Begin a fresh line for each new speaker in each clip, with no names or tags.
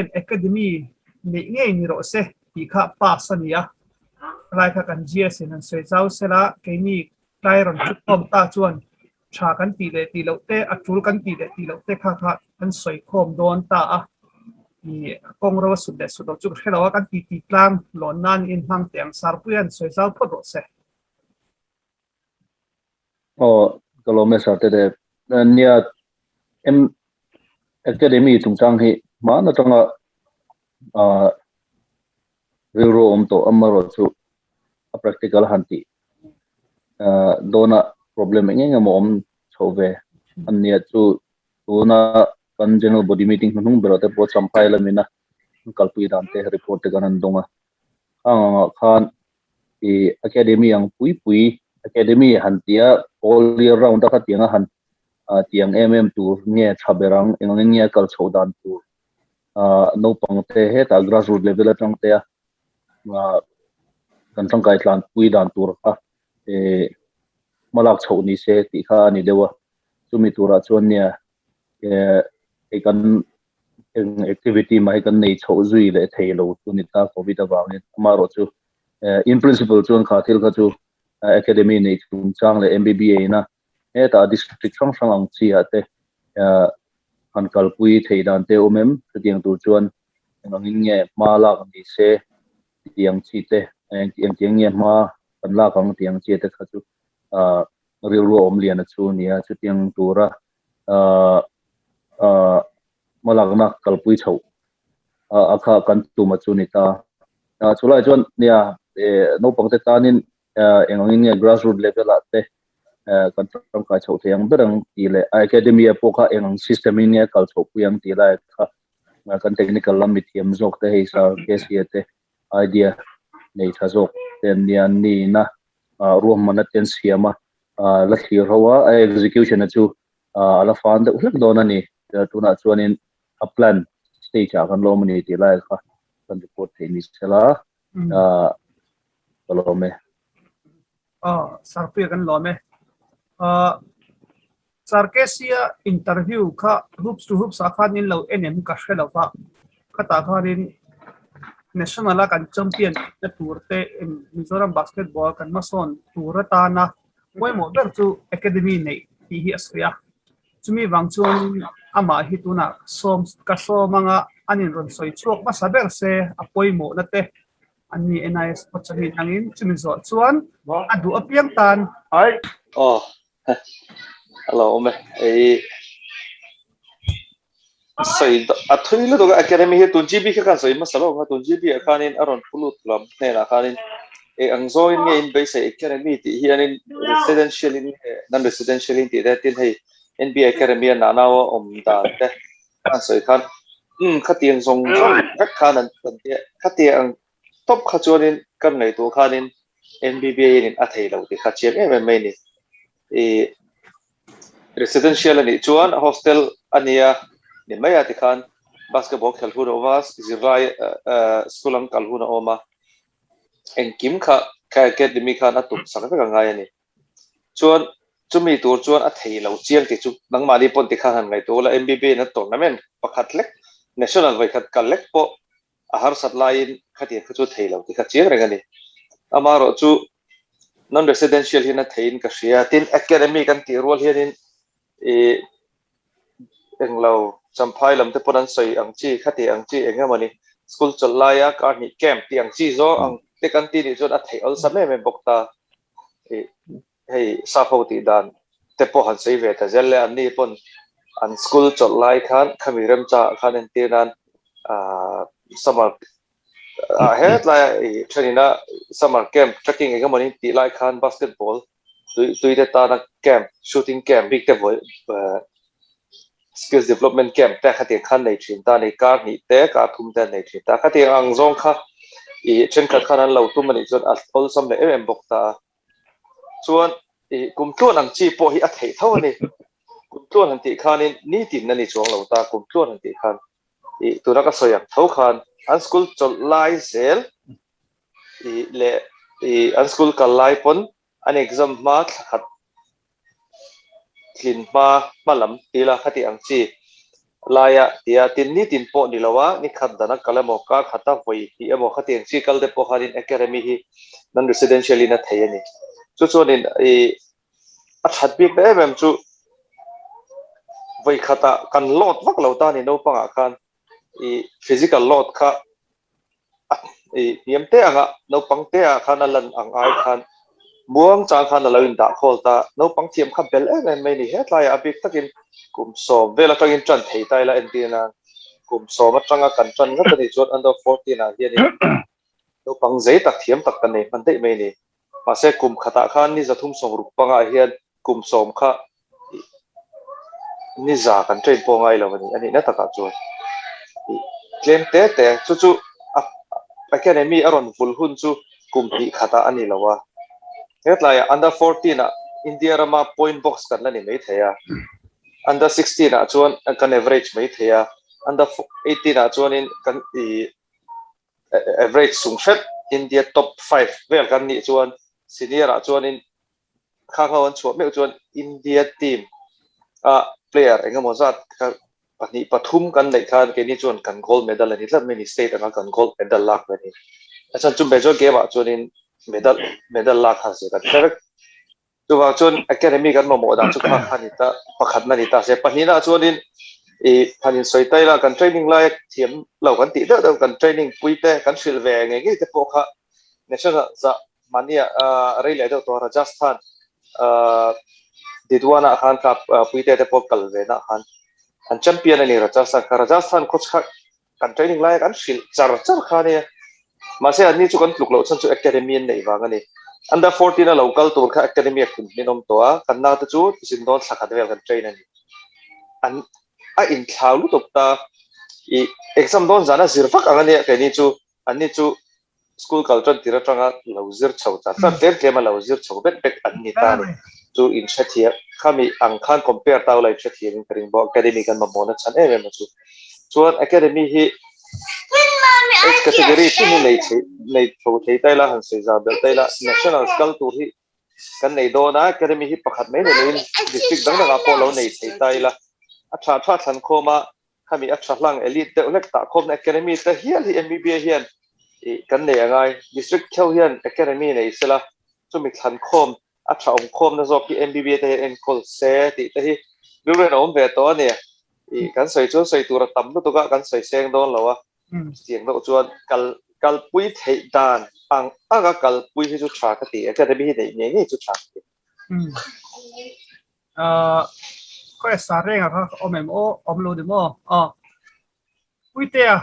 Hian Academy neih ngei ni rawh se tih kha pass a ni a, helai kha kan GS in an sawi zau sela keini tlai rawn thut khawm ta chuan tha kan tih leh tih loh te, a tul kan tih leh tih loh te kha kha kan sawi khawm dawn ta a, ih kawng ro a sut leh sut loh chu ka hre lo a, kan titi tlang lawn nan in hmang teh ang Sarpuia an sawi zau phawt rawh se.
Aw ka lawm e sir tete nia M Academy chungchang hi hman atanga ah rilru awm tawh amaherawhchu a practical han tih ah dawna problem eng eng emaw awm chhoh ve a nia chu tuna kan general body meeting hnuhnung berah te pawh Champhai lamina an kalpui dan te report te kan han dawng a khang angah khan ih academy ang pui pui academy han tia all year round a khatiang a han ah tiang em em tur nge tha ber ang eng angin nge a kal chhoh dan tur ah naupang te hetah grassroot level atang te a ah kan tangkai tlan pui dan tur kha eh hmalak chhoh ni se tih kha a ni deuh a chumi turah chuan nia eh hei kan eng activity mah hi kan nei chhoh zui leh thei lo chu ni ta covid avangin amaherawhchu eh in principle chuan kha thil kha chu academy neih chungchang leh M_B_B_A ina hetah district hrang hrang ang chi ah te eh han kalpui theih dan te awm em chutiang tur chuan eng angin nge hma lak ni se tiang chi te engtiang nge hma kan lak ang tih ang chi te kha chu ah rilru a awm lian a chu a ni a chutiang tura ah ah hma lakna kalpui chhoh a kha kan tum a chu ni ta ah chulai chuan nia eh naupang te tanin eh eng angin nge grassroot level ah te eh kan tangkai chhoh thei ang ber ang tih leh a academy ah pawh kha eng ang system in nge kal chhoh pui ang tih lai kha kan technical lam mithiam zawk te hei sir K_C_A te idea nei tha zawk te an nia an ni ina ah ruahmanna te an siam a ah la thlir ho a a execution a chu ah a la fan deuh hlek dawn a ni tunah chuanin a plan stage ah kan la awm a ni tih lai kha kan report theih ni sela ah ka lawm e.
Aw Sarpuia kan lawm e. Ah Sarkesia interview kha hoops to hoops ah khan in lo en em ka hre lo va khatah khanin national a kan champion na tur te Mizoram basketball kan hmasawn tur atana pawimawh ber chu academy neih tih hi a sawi a. Chumi vang chuan amah hi tunah sawm ka sawm anga an inrawn sawi chhuak hmasa ber se a pawimawhna te an ni NIS pawh chawhni angin chumi zawh chuan a duh apiang tan.
Ai. Aw. Hello awm e. Ei sawi a thui lutuk a academy hi tun GB kha khan sawi hmasa lo ang a tun GB ah khanin a rawn pu lut lam hnenah khanin eng ang zawngin nge in beisei academy tih hianin residential in nge non residential in tih te tin hei NBA academy a nau a awm dan te an sawi khan umm khatiang zawng zawng vek khan an an tia khatiang tawp kha chuanin kan ngaihtuah khanin N_B_B_A in a thei lo tih kha chiang em em mai a ni ih residential a nih chuan hostel a nia ni mai a tikhan basketball khelh hun a awm a zirlai ah school an kal hun a awm a engkim kha kha academy khan a tum sak vek a ngai a ni. Chuan chumi tur chuan a thei lo chiang tih chu nangmahni pawn tikhan han ngaihtuah ula MBB in a tournament pakhat lek national vawikhat kal lek pawh a harsat laiin khatiang kha chu a thei lo tih kha chiang reng a ni. Amaherawh chu non residential hian a theiin ka hria tin academy kan tih rual hianin ih englo Champhai lam te pawn an sawi ang chi khati ang chi eng emaw ni school chawlh laia kar hnih camp tih ang chi zawng ang te kan tih nih chuan a theih awlsam em em bawk ta. Ih hei sap ho tih dan te pawh han sawi ve ta zel le an ni pawn an school chawlh lai khan khami remcha ah khan entir nan ah summer ah hetlai ah ih thenin a summer camp trekking eng emaw ni tih lai khan basketball tui tui te tana camp shooting camp bik te vawi skills development camp te khatiang khan nei thin ta a ni kar hnih te kar thum te an nei thin ta khatiang ang zawng kha ih thenkhat khan an lo tum a nih chuan a awlsam leh em em bawk ta a chuan ih kum tluan ang chi pawh hi a theih tho a ni kum tluan han tih khanin nitin a ni chuang lo ta kum tluan han tih khan ih tuna ka sawi ang tho khan an school chawlh lai zel ih leh ih an school kal lai pawn an exam hma thla khat tlin hma hma lam tila khati ang chi. laia tia tin ni tin pawh ni lo a, ni khat dana kal emaw kar khata vawi hnih emaw khatiang chi kal te pawh khanin academy hi non residential in a thei a ni. Chu chuanin ih a that bik na em em chu vawi khatah kan load vak lo ta ni naupangah khan ih physical load kha ih hniam te anga naupang te ah khan a lan ang ai khan muang chang khan a lo indah khawl ta naupang thiam kha bel em em mai ni hetlaiah a bik takin kum sawm vel atangin tan thei ta ila entir nan kum sawm atanga kan tan ngat anih chuan under 14 ah hianin naupang zei tak thiam tak kan nei hman daih mai ni mahse kum khatah khan ni zathum sawmruk pangah hian kum sawm kha ni za kan train pawh ngai lo a ni a nihna takah chuan tlem te te chu chu a academy a rawn vul hun chu kum hnih khatah a ni lo a hetlaiah under 14 ah India rama point box kan la ni mai thei a under 16 ah chuan kan average mai thei a under 18 ah chuanin kan i average sung hret India top 5 vel kan nih chuan senior ah chuanin Khang ho an chhuah meuh chuan India team a player eng emaw zat kha pahnih pathum kan neih khan keini chuan kan gold medal a ni tlat mai ni state anga kan gold medal lak ve a ni. A chhan chu major game ah chuanin medal medal lak kha zir kan hre vek. Chuvang chuan academy kan mamawh dan chu kha kha ni ta pakhatna ni ta se. Pahnihna ah chuanin i han insawi ta ila kan training lai thiam lo kan tih deuh deuh kan training pui te kan hrilh ve ngei ngei te pawh kha national zah Mahnia rei leh deuh tawh Rajasthan Didwana khan kha Puite te pawh kal ve na khan an champion a ni Rajasthan kha. Rajasthan coach kha kan training laia kan hrilh char char kha a nia. Mahse anni chu kan tluk loh chhan chu academy an neih vang a ni. Under 14 a lo kal tur kha academy a khum hmin awm tawh a, kan naute chu zin dawn thla khat vel kan train a ni. An a inthlau lutuk ta. I exam dawn zan a zir vak ang a nia keini chu anni chu school kal tan tir atanga lo zir chho char char tlem tlem a lo zir chho vek vek an ni ta a ni. Chu in hrethiam khami ang khan compare ta ula in hrethiam in ka ring bawk academy kan mamawh na chhan em em a chu. Chuan academy hi age category chu hi nei thei nei tho thei ta ila han sawi zau belh ta ila nationals kal tur hi kan nei dawn a academy hi pakhat mai nei loin district dang dangah pawh lo nei thei ta ila a tha tha thlan khawm a Khami a tha hlang elite deuh hlek tah khawpna academy te hial hi MBBA hian ih kan nei angai. District theuh hian academy nei sela chumi thlan khawm a tha awm khawmna zawk hi MBBA te hian enkawl se tih te hi rilru a awm ve tawh a ni. Ih kan sawi chuan sawi tur a tam lutuk a kan sawi seng dawn lo a. Chutiang deuh chuan kal kalpui theih dan ang anga kalpui hi chu tha ka ti. Academy hi neih ngei ngei chu tha ka ti.
Khawi sa reng a kha awm em aw awm lo ni maw aw Puitea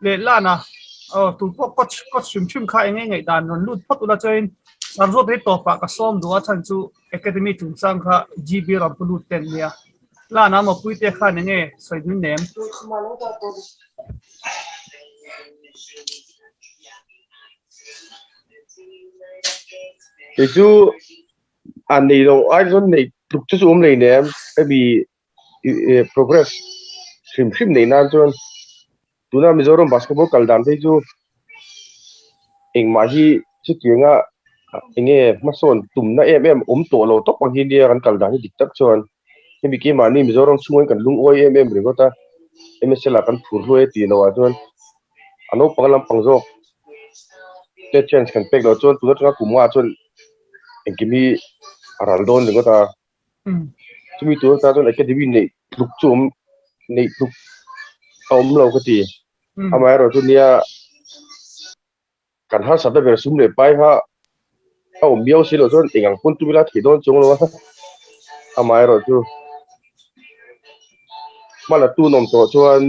leh Lana aw tu pawh coach coach hrim hrim kha eng nge ngaih dan rawn lut phawt ula chuanin Sarzuat hi tawpah ka sawm duh a chhan chu Academy chungchang kha GB rawn pu lut ten nia Lana maw Puitea khan eng nge sawi dun nem.
Kei chu A nei lo ai chuan nei tluk chu chu awm lei nem hemi progress hrim hrim nei nan chuan tuna Mizoram basketball kal dan phei chu engmah hi chutianga enge hmasawn tumna em em awm tawh lo tawp ang hi nia kan kal dan hi dik tak chuan hemi keimahni Mizoram chhungin kan lungawi em em ringawt a M_S_L ah kan phur hluai a tih loh ah chuan a naupang lampang zawk te chance kan pek loh chuan tun atanga kum ngah chuan engkim hi a ral dawn ringawt a chumi tur atan chuan academy neih tluk chu awm neih tluk a awm lo ka ti amaherawh chu nia kan harsatna ber sum leh pai kha a awm miau si loh chuan eng ang pawn tum ila theih dawn chuang lo a amaherawh chu hma la tun awm tawh chuan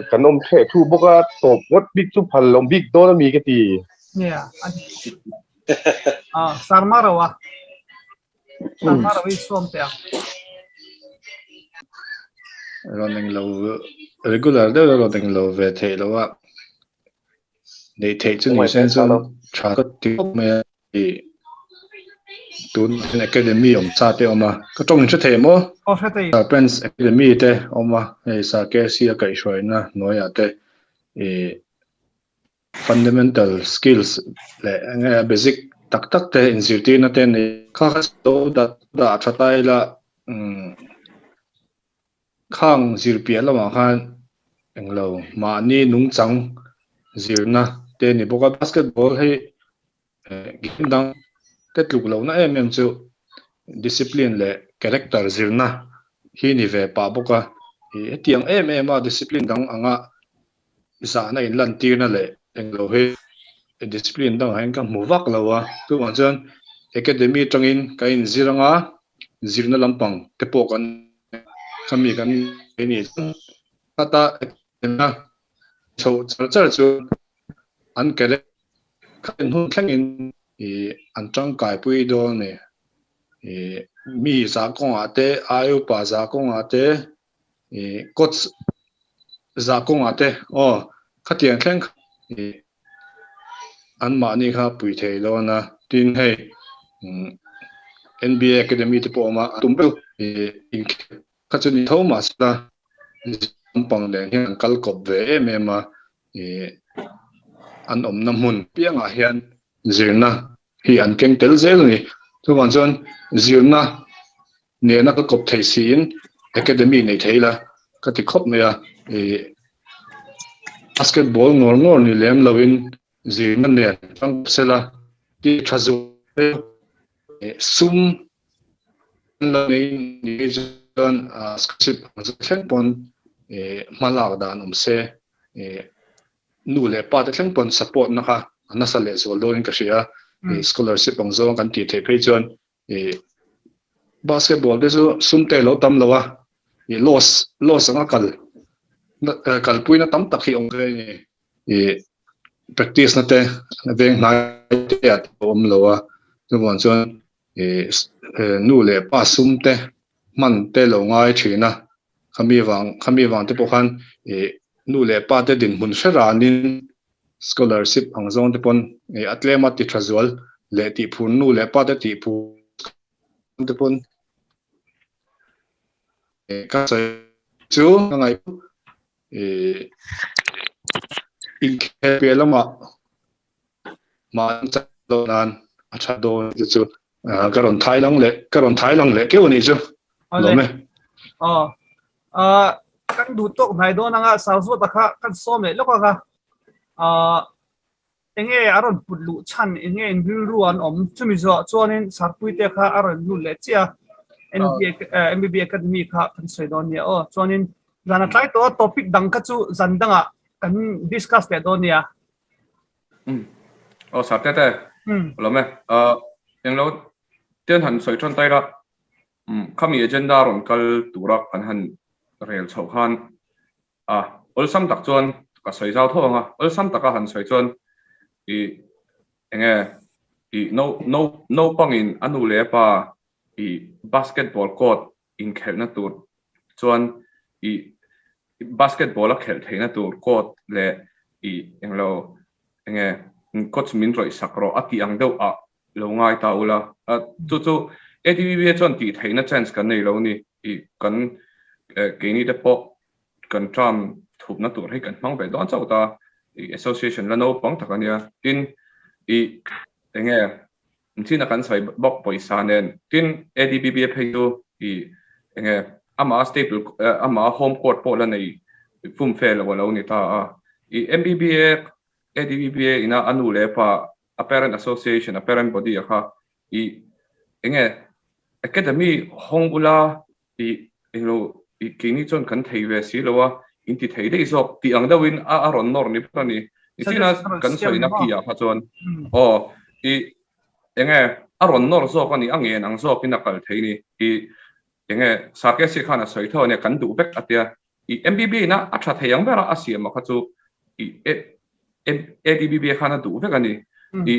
kan awm thleh thu bawk a tawp ngawt bik chu phal lo bik dawn a mi ka ti.
Nia a Sarma ro a Sarma ro i sawm teh ang.
Rawn eng lo regular deuh deuh rawn eng lo ve theih lo a neih theih chu ni sen chuan tha ka ti khawp mai a. Tun academy awm sa te awm a ka tawng in hre thei maw
Aw hre thei.
Serpents Academy te awm a hei sa KC a kaihhruaina hnuaiah te ih fundamental skills leh enge basic tak tak te inzirtirna te nei kha kha dah tha ta ila. Khang zir piah lamah khan englo mahni nungchang zirna te ni bawk a, basketball hi game dang te tluk lohna em em chu discipline leh character zirna hi ni ve pah bawk a, hetiang em em a discipline dang anga zahna inlantirna leh englo hi discipline dangah hian ka hmu vak lo a, chuvang chuan academy atangin ka inzir anga zirna lampang te pawh kan khami kan nei ni chuan khata academy a chhoh char char chuan an kha hun thlengin ih an tangkai pui dawn a ni. Ih mi zah kawngah te ai upa zah kawngah te ih coach zah kawngah te aw khatiang thleng kha ih an mahni kha pui thei dawn a tin hei N_B_A academy te pawh a awm a tum ber ih inkhelh kha chu ni tho mahse lampang nen hian an kal kawp ve em em a ih an awmna hmun piangah hian zirna hi an keng tel zel a ni. Chuvang chuan zirna nena ka kawp thei siin academy nei thei ila ka ti khawp mai a, ih basketball ngawr ngawr ni lem loin zirna nen tang sela tih tha zual sum an lo nei ni chuan scholarship ang zawng thleng pawn hma lak dan awm se nu leh pa te thleng pawn support na kha a nasa leh zual dawn in ka hria scholarship ang zawng kan tih theih phei chuan basketball te chu sum te lo tam lo a loss loss anga kal kalpui na tam tak hi awm ve ni practice na te veng hnai te a awm lo a chuvang chuan nu leh pa sum te hman te lo ngai thin a khami vang khami vang te pawh khan nu leh pa te dinhmun hre ranin scholarship ang zawng te pawn a tlema ti tha zual leh tih phur nu leh pa te tih phur te pawn ka sawi chu ka ngaih inkhel piah lamah mahni chak loh nan a tha dawn te chu ka rawn thai lang leh ka rawn thai lang leh keuh a nih chu lawm e.
Aw kan duh tawk hnai dawn anga Sauzuata kha kan sawm leh lawk anga enge a rawn put luh chhan enge in rilru an awm chumi zawh chuanin Sarpuite kha a rawn lut leh chiah a NBA MBB Academy kha kan sawi dawn nia aw chuanin zan a tlai tawh a topic dang kha chu zan dangah kan discuss leh dawn nia.
Aw Sarte te lawm e englo ten han sawi tan tai la khami agenda rawn kal tura kan han rel chhoh khan A, awlsam tak chuan ka sawi zau tho ang a, awlsam taka han sawi chuan i enge i no no naupangin a nu leh a pa i basketball court inkhelhna tur chuan i basketball a khelh theihna tur court leh i englo enge coach min rawih sak rawh a tih ang deuh ah lo ngai ta ula. Chu chu ADBB chuan tih theihna chance kan nei lo ni. I kan keini te pawh kan term thupna tur hi kan hmang ve dawn chauh ta. I association la naupang tak ania. Tin i enge china kan sawi bawk pawisa nen. Tin ADBB phei chu i enge ama staple ama home court pawh la nei fum fe lo alo ni ta a. I MBBA ADBBA ina a nu leh pa a parent association a parent body a kha i enge academy hawng ula i englo i keini chuan kan thei ve si lo a in ti thei daih zawk tih ang deuhin a a rawn nawr ni phawt a ni. Nichina kan sawina ki ah kha chuan aw i enge a rawn nawr zawk a ni a ngen ang zawkin a kal thei ni i enge Sarkesi khan a sawi tho a nia kan duh vek a tia I MBB ina a tha thei ang bera a siam a kha chu i ADBB khan a duh vek a ni. I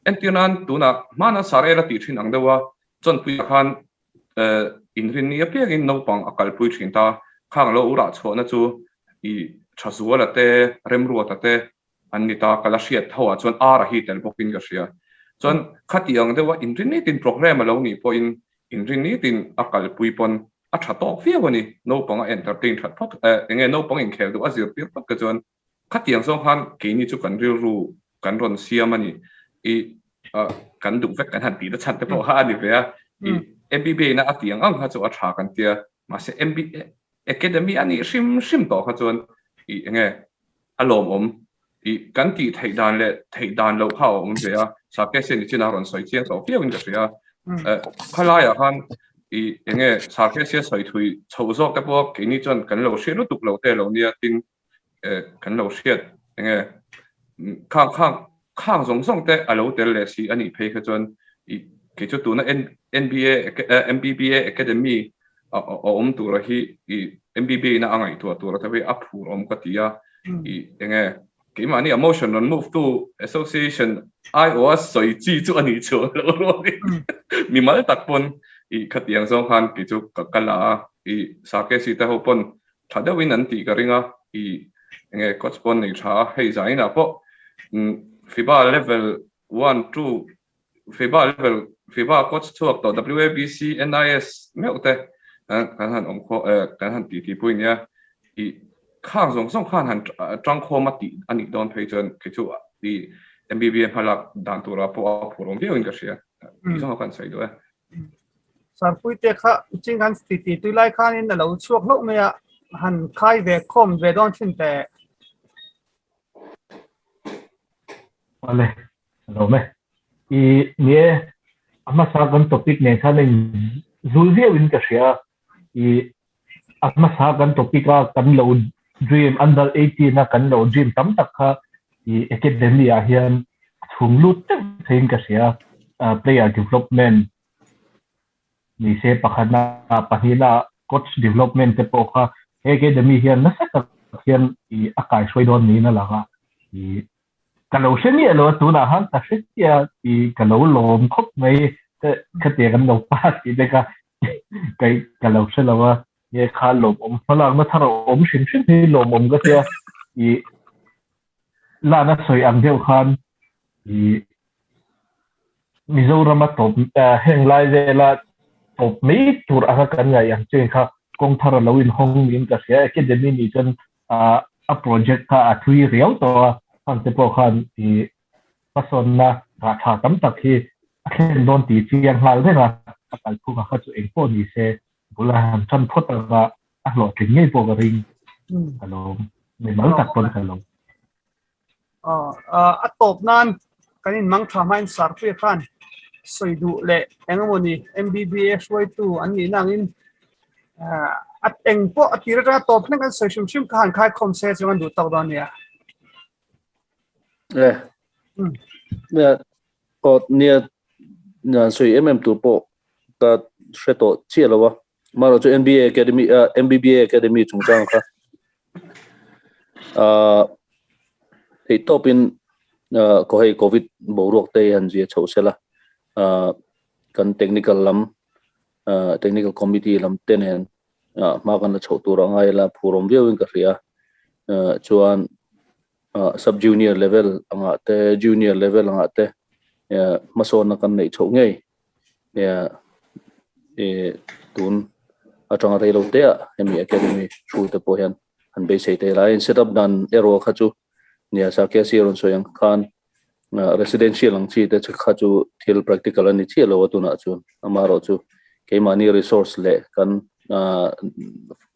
entir nan tunah hmana Sarel a tih thin ang deuh a, Chawnpuia khan inrinni apiangin naupang a kalpui thin ta. Khang lo urah chhuahna chu i Thazuala te, Remruata te an ni ta. Ka la hriat tho ah chuan Ara hi tel bawkin ka hria. Chuan khati ang deuha inrinni tin programme a lo nih pawhin inrinni tin a kalpui pawn a tha tawk viau a ni. Naupang a entertain that phawt eng nge naupang inkhel duh a zirtir phawt te chuan khatiang zawng khan keini chu kan rilru kan rawn siam a ni. I kan duh vek kan han tih na chhan te pawh kha a ni ve a. I MBBA na a ti ang ang kha chu a tha kan tia mahse MB Academy a nih hrim hrim tawh kha chuan i enge a lawmawm i kan tih theih dan leh theih dan loh kha a awm ve a, Sarkesian ni chin a rawn sawi chiang tawh viau in ka hria. Khalaiah khan i enge Sarkesia sawi thui chho zawk te pawh keini chuan kan lo hriat lutuk lo te lo nia tin kan lo hriat enge khang khang khang zawng zawng te a lo tel leh si a nih phei kha chuan i kei chu tuna NBA MBBA Academy a awm tura hi i MBBA na a ngaihtuah tura te hi a phur awm ka ti a i enge keimahni a motion rawn move tu association aiawha sawi chi chu a nih chuang lo rualin mimal tak pawn i khatiang zawng khan kei chu ka kal a i Sarkesi te ho pawn tha deuhin an tih ka ring a, i enge coach pawn nei tha a, hei zainah pawh FIBA level 1, 2, FIBA level FIBA coach chhuak tawh WABC, NIS meuh te kan han awm khaw kan han titi pui nia, i khang zawng zawng khan han tangkhawm a tih a nih dawn phei chuan kei chu i MBBA hmalak dan turah pawh a phur awm viauin ka hria, tih zawng a kan sawi duh e.
Sarpui te kha ching kan ti ti tui lai khanin a lo chhuak hlauh mai a, han khai ve khawm ve dawn thin teh.
Awle, a lo me. I nie a hmasa kan topic nen khan a in zul viau in ka hria. I a hmasa kan topic a kan lo dream under 18 a kan lo dream tam tak kha i academy ah hian a chhung lut deuh theiin ka hria. Player development ni se pakhatna pahnihna coach development te pawh kha he academy hian nasa tak hian i a kaihruai dawn niin a lang a. I ka lo hre miah lo a tunah khan ka hre chiah i ka lo lawm khawp mai khatia kan lo pass tih te kha kai ka lo hre lo a nge kha lawmawm hmalakna thar a awm hrim hrim hi lawmawm ka tia i lana sawi ang deuh khan i Mizoram a tawp heng lai vela tawp mai tur anga kan ngaih ang che kha kawng thar a lo inhawng niin ka hria academy nih chuan a project kha a thui riau tawh a, khang te pawh khan i hmasawnna rah tha tam tak hi a thlen dawn tih chiang nghal reng a, a kalphunga kha chu eng pawh ni se bul a han tan phawt anga a hlawhtling ngei pawh ka ring ka lawm, mimal tak pawn ka lawm.
A tawp nan kan inmang tha hmain Sarpuia khan sawi duh leh engemawni MBBA hruaitu an nih na angin a eng pawh a tir atanga tawp thleng kan sawi hrim hrim kha han khaikhawm se chuan an duh tawk dawn nia.
E. Nia aw nia nia sawi em em tur pawh ka hre tawh chiah lo a. Marawh chu NBA Academy MBBA Academy chungchang kha theih tawpin ko hei covid boruak te han zia chhoh sela kan technical lam technical committee lam te nen hma kan la chhoh tur a ngai la phurawm viauin ka hria chuan sub junior level angah te junior level angah te hmasawnna kan neih chhoh ngei tun atanga rei lo te ah hemi academy thu te pawh hian han beisei thei la a in set up dan erawh kha chu nia Sakya si a rawn sawi ang khan residential ang chi te kha chu thil practical a ni chiah lo a tunah chuan amaherawhchu keimahni resource leh kan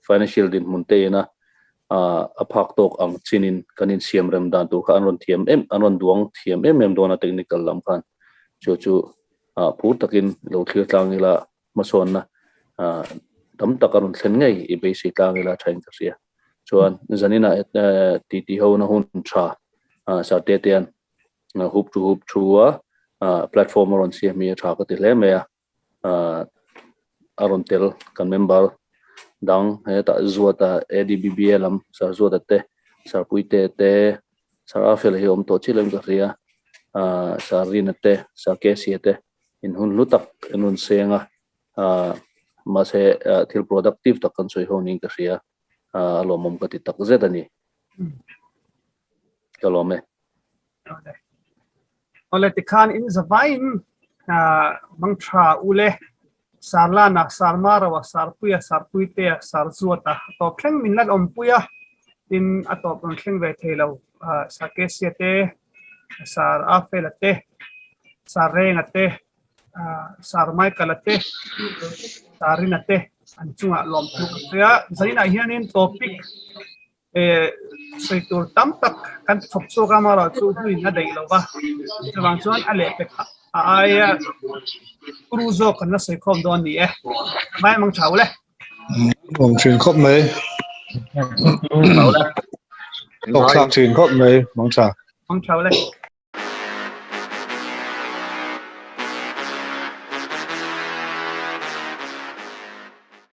financial dinhmun te ina a phak tawk ang chinin kan insiam rem dan tur kha an rawn thiam em an rawn duang thiam em em dawn a technical lam khan chu chu phur takin lo thlir tlang ila hmasawnna tam tak a rawn thlen ngei i beisei tlang ila thain ka hria. Chuan zaninah titi ho na hun tha Sarte te hian hup to hup thu a platform a rawn siam hi a tha ka ti hle mai a. A rawn tel kan member dang hetah Zuata ADBBA lam Sir Zuata te Sir Puite te Sir Afel hi awm tawh chiah lo in ka hria Sir Rina te Sir Kesia te in hun hlu tak in rawn seng a mahse thil productive tak kan sawi ho niin ka hria a lawmawm ka ti tak zet a ni ka lawm e.
Awle tikhan in zavaiin mangtha ule Sarlana, Sarmarawa, Sarpuia, Sarpuitea, Sarzuata a tawp thleng min la awmpui a, tin a tawp rawn thleng ve thei lo Sarkesia te, Sar Afela te, Sarrenga te. Sir Michael-a te, Tarina te an chungah lawmthu ka sawi a. Zainah hianin topic sawi tur tam tak kan chhawp chhuak a, amaherawhchu huin a daih lo va, chuvang chuan a lehpek a aia kuru zawk kan la sawi khawm dawn ni e. Mai mang tha ule.
Nuam thin khawp mai. Tawk thlak thin khawp mai, mang tha.
Mang tha ule.